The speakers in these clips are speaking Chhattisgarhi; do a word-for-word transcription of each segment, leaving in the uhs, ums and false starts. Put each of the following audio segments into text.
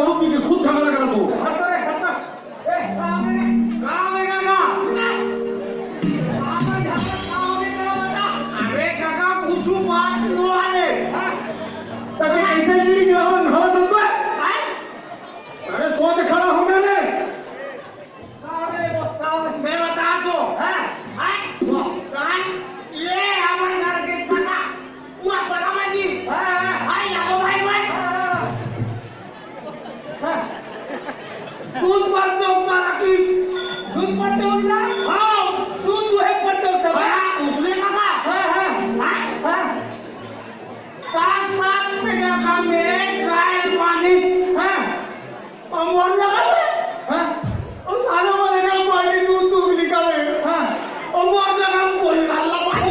दारू पी के खुद झगड़ा करत हो। हट रे, हट। ए, का हो गे? का हो गे, काका? अबे काका, कुछ बात नो आने। हाँ? तबे ऐसे लीड़ी के हम हालत होत बा? काय? अरे सोच खड़ा हो मेरे। का हो गे, का हो गे? मैं बता दो। हाँ? हाँ? वो, काय? ये हमर घर के सगा। वो सगा मजी। हाँ, हाँ। हाँ, यादव भाई, भाई। हाँ, हाँ। दूध पत्ते उतारा की। दूध पत्ते उतारा? हाँ। दूध दुहे पत्ते उतारा? हाँ, उसने कहा। हाँ, हाँ। हाँ? हाँ। सात सात पे जाता मेरे गाय पानी। हाँ। और मोर लगा ले। हाँ। और साला बोले ना पानी दूध दूध निकाले। हाँ। और मोर लगा बोल डाला पानी।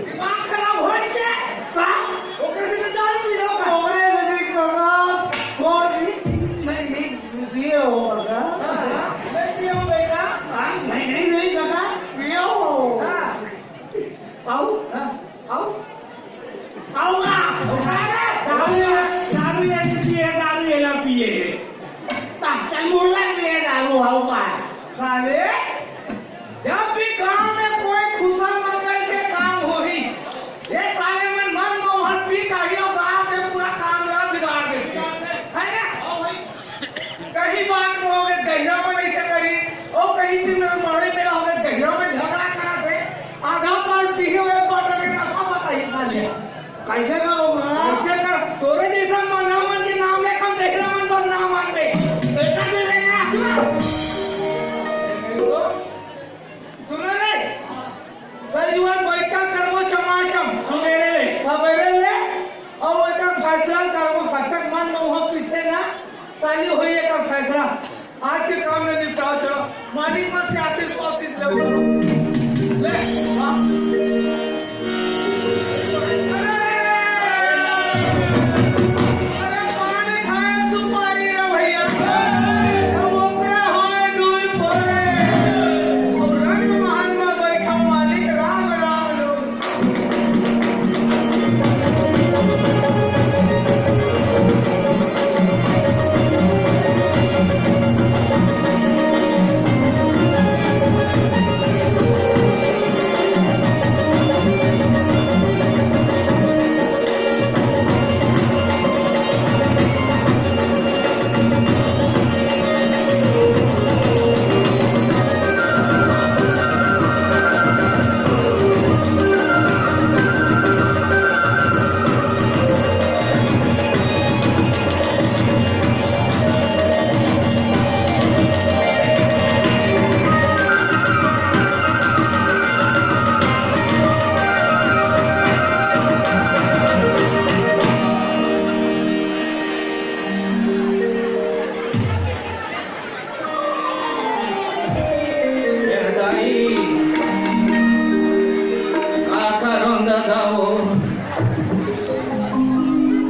दिमाग खराब हो गया। का? ओकरे से तो दारू पी लो का? ओकरे से भी कहा, और भी नहीं, नहीं, पिए हो काका। हाँ, हाँ, मैं पिए हूँ बेटा। हाँ, नहीं, नहीं, नहीं काका, पिए हो। हाँ। आओ, हाँ। आओ। आओ ना। दारू, दारू ये नहीं पिए, दारू ये ना पिए। ता, चल मुल्ला पिए दारू, आओ का? साले, जब भी गांव में कोई खुशल मंगल के काम होही, ये साले मन मनमोहन पी के आही अउ गांव के पूरा काम ला बिगाड़ देथे, है ना? कहीं बात में होगे गहिरा में ऐसे करी, और कहीं दिन में मारे मेरा होगे गहिरा में झगड़ा करा थे, आधा पान पी हुए बॉटल के नशा बताई साले। कैसे करो बा? कैसे कर? तोरे जैसा मनमोहन के नाम ले कम गहिरा मन बदनाम आते। ऐसा भी लेना। सुनो रे, कल जुआर बैठक करबो चमाचम, सबेरे ले। सबेरे ले, अउ एकर फैसला करबो, कतक मन में उहाँ पीछे ना, काली होई एकर फैसला। आज के काम में निपटाओ, चलो। मालिक मन से आशीष, आशीष ले लो। ले, वाह। अरे, अरे, पान खाए सुपारी रे भैया, अब ओकरा होए दूर परे। अब रंग महल में बैठो मालिक, राम राम लो। ए दाई, का करों दादा वो?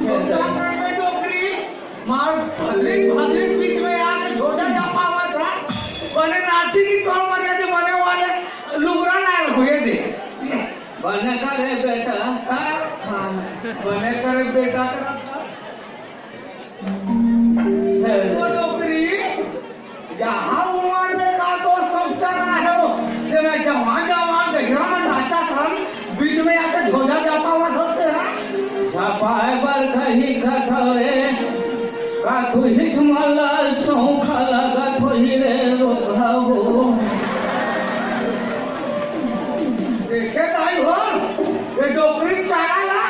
ए दाई। मार भदरी, भदरी बीच में आके झोटा जा पावत है। बने नाची की तौर पर यदि बने वाले लुगरा ना हुए दे। बने करे बेटा। हाँ? बने करे बेटा करा। वो डोकरी, यहाँ उमर में का तो सब चल रहा है वो। ये मैं जवान, जवान गहिरा में नाचा था, बीच में आके झोला झापावत होते हैं। झपाए बर कही कथव रे, का तुहिच मन ला सौंखा लगत होही रे रोगहा हो। देखे ताई हो, ये डोकरी चारा ला,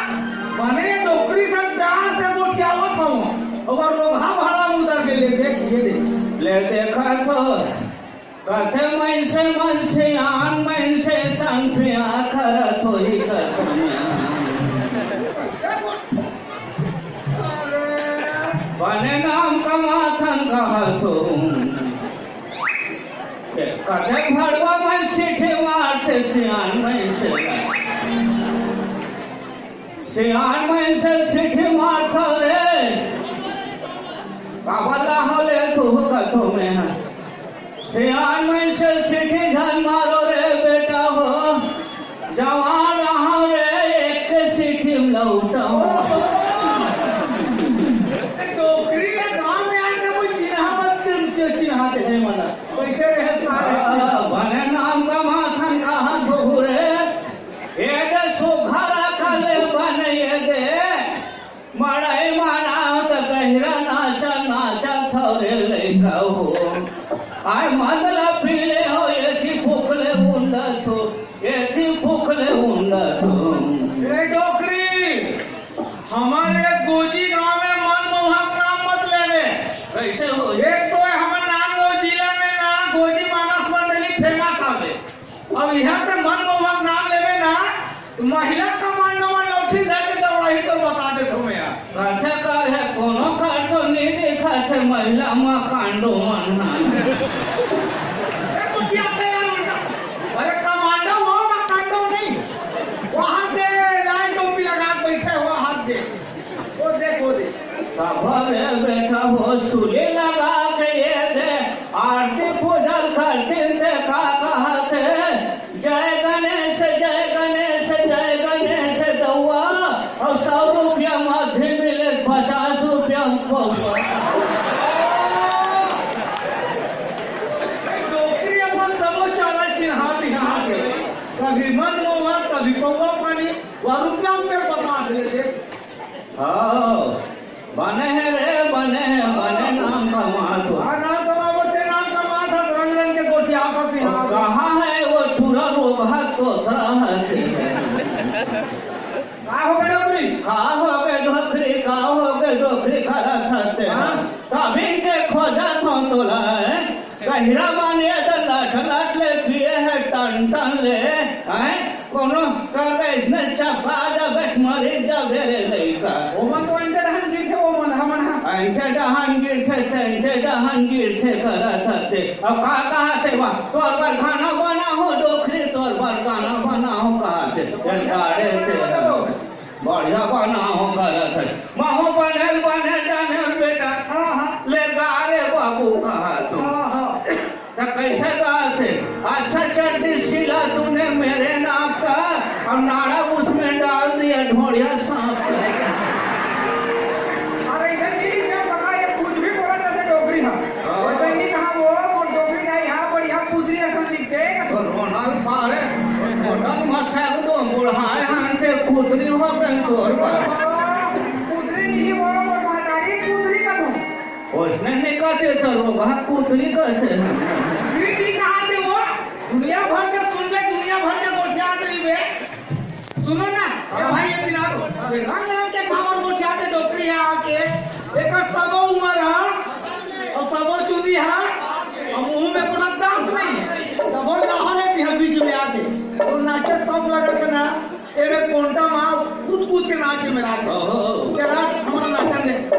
बने डोकरी से प्यार से गोठियावत हूँ। ओकर रोगहा भाला उतर के ले देख, ये देख। ले देखा तो, कथे मइनसे मन सियान, मइनसे संग पिया करत होही कथे। बने नाम कमाथन कहत हो। कथे भड़वा मन सीटी मारथे सियान मइनसे ला। सियान मइनसे सीटी मारथव रे। काबर लाहव ले तू कथो में ह। सियान मइनसे सीटी झन मारो रे बेटा हो। जवान रहव रे एक सीटी में लौटव। पढ़ाई माना त गहिरा नाचा, नाचा थोरे लइका हो। आय मंद ला पीले हो, एती फूकले उंडत हो, एती फूकले उंडत हो। ए डोकरी, हमर एक गोजी गांव में मन मउहा के नाम मत लेवे। कैसे हो? एक तो हमर नांदगांव जिला में ना गोजी मानस मंडली फेमस हवे। अब इहां से मन मउहा के नाम लेवे ना, तो महिला कमांडो मन लौठी धर के दौड़ाही तो बता देत हूं मैं यार। अच्छा कर हे, कोनो कर तो नहीं देखा थे महिला मा कांडो मन हा। ए, कुछ याद है यार उनका। अरे कमांडो हो, मा कांडो नहीं। वहां से लाल टोपी लगा के बैठे हो, हाथ दे। वो देख, वो देख। सफर बेटा हो, सुली लगा के ये दे, आरती पूजन करतीन ते का कहत हे, "जय गणेश, जय गणेश, जय गणेश दउआ, अउ सौ रुपया मा भी मिले, पचास रुपया मा पउआ।" डोकरी अपन सबो चाला चिन्हात इहां के। कभी मन मउहा, कभी पौवा पानी, वा रुपया ऊपर बता देते। हाँ, बने हे रे, बने हे, बने नाम कमात हो। हाँ, नाम कमाबो ते नाम कमात हस, रंग रंग के गोठियात हस इहां। कहाँ हे वो टूरा रोगहा तोतरा हते? का हो गे डोकरी? का हो गे डोकरी, का हो गे डोकरी करत हते? हाँ। तभी के खोजत हों तोला, हैं? गहिरा बानी ए त लट लट ले पिए हे टन टन ले, हैं? कोनो करबे इसने चपका जाबे, मरी जाबे रे लइका। ओमन तो अंटे डहन गिरथे, ओमन हमन हा। अंटे डहन गिरथे, तंटे डहन गिरथे करत हते। अब का कहत हे वा? तोर बर खाना बनाहूं डोकरी, तोर बर खाना बनाहूं कहत हे। ए गाड़े ते बढ़िया बनाहूं करत हे। महूं बने बने जाने बेटा। हाँ, हाँ। ले गा रे बाबू कहत हूं। हाँ, हाँ। त कैसे कहत हे? अच्छा चड्डी सिला तूने मेरे नाप का, और नाड़ा उसमें डाल दिया ढोड़िया सांप का। अरे इधर नहीं, क्या पता, ये कुछ भी बोला जैसे डोकरी हा। हाँ। वैसे नहीं कहा वो, वो डोकरी नहीं हा, बढ़िया कुतरी असन दिखते। तो रोनल पारे, होटल में से दो बुढ़ाए हाथ से कुतरी हो गई तोर पर। कुतरी नहीं बोलो, वो महतारी कुतरी का तुम। ओसने नहीं कहते तो रोगहा कुतरी कहते। फिर भी कहा थे वो, दुनिया भर के सुन ले, दुनिया भर के गोठियात रहिबे। सुनो ना, ए भाई, ये मिला दो। रंग रंग के कावर गोठियात हे डोकरी हा आके, एकर सबो उमर हा, अउ सबो चुनी हा, अउ मुंह में कोनो दांत नहीं, सबो लाहौर हे बिहार बीच में आके। तो नाचे सब लगत हे ना, एमे कोंटा माँ कूद कूद के नाचे में रात। ओहो। चला, हमारा नाचन दे।